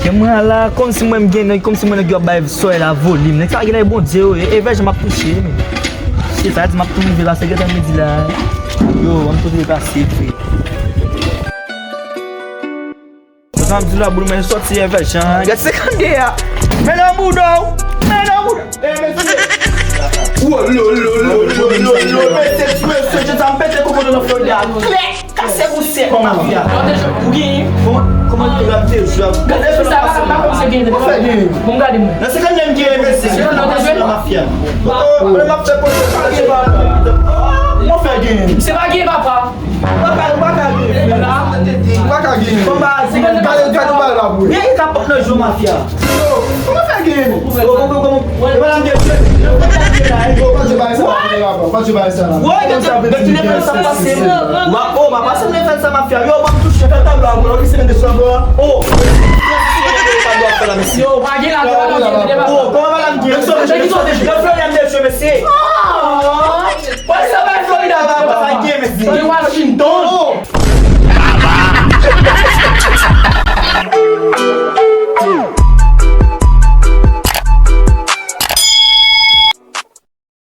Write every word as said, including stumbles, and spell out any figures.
E mwen la, kòmsi mwen m gen nèg, kòmsi mwen nèg yo ap bay sòlèy la volim. Nèg sa gen lè Bondye yo ye, e vèjan m ap touche, men. Se sa di m ap tou rive la, se gentan midi la. Yo, m ap tou rive pase, frè. Sa m di la, boul mwen sòti e vèjan. Gade senkant de a. Men nan bouda w. Men nan bouda. E, mesye. Wo, lo, lo, lo, mesye, mesye, je sa m pete koko nan Florida. Klè. Kase pou sèt mafya. Ou genyen? Kòman, kòman te gade jwè? Gade jwè sa, pa, pa kòmanse genyen. Mwen fè genyen. Bon, gade mwen. Nan senkant de m genyen, mesye. Senkant de m genyen. Mafya. Oh, mwen m ap fè pòz sa, se pa. Mwen fè genyen. Se pa genyen, papa. Ou pa ka, ou pa ka genyen. Ou pa ka genyen. Kòman, senkant de m. Gade, gade, gade la, bro. Genyen kapòt nan jwè mafya. Yo, kòman fè genyen? Kòman, kòman, kòman? E pa la m genyen. Yo, pa jwe bagay sa la, pa jwe bagay sa la. Woy, depi, depi lè sa pase. Wa, oh, ma pase mwen fè sa mafya. Yo, ban m touche, fè tablo a, bro. Ki se de sou la, bro. Oh. Tablo a fè la, mesye. Yo, pa gen la, pa gen la. Oh, kòman pa la m genyen? Mesye, mesye, mesye, mesye. Wè sa bay Florida, papa. Sa gen, mesye. Sa gen Washington. Oh.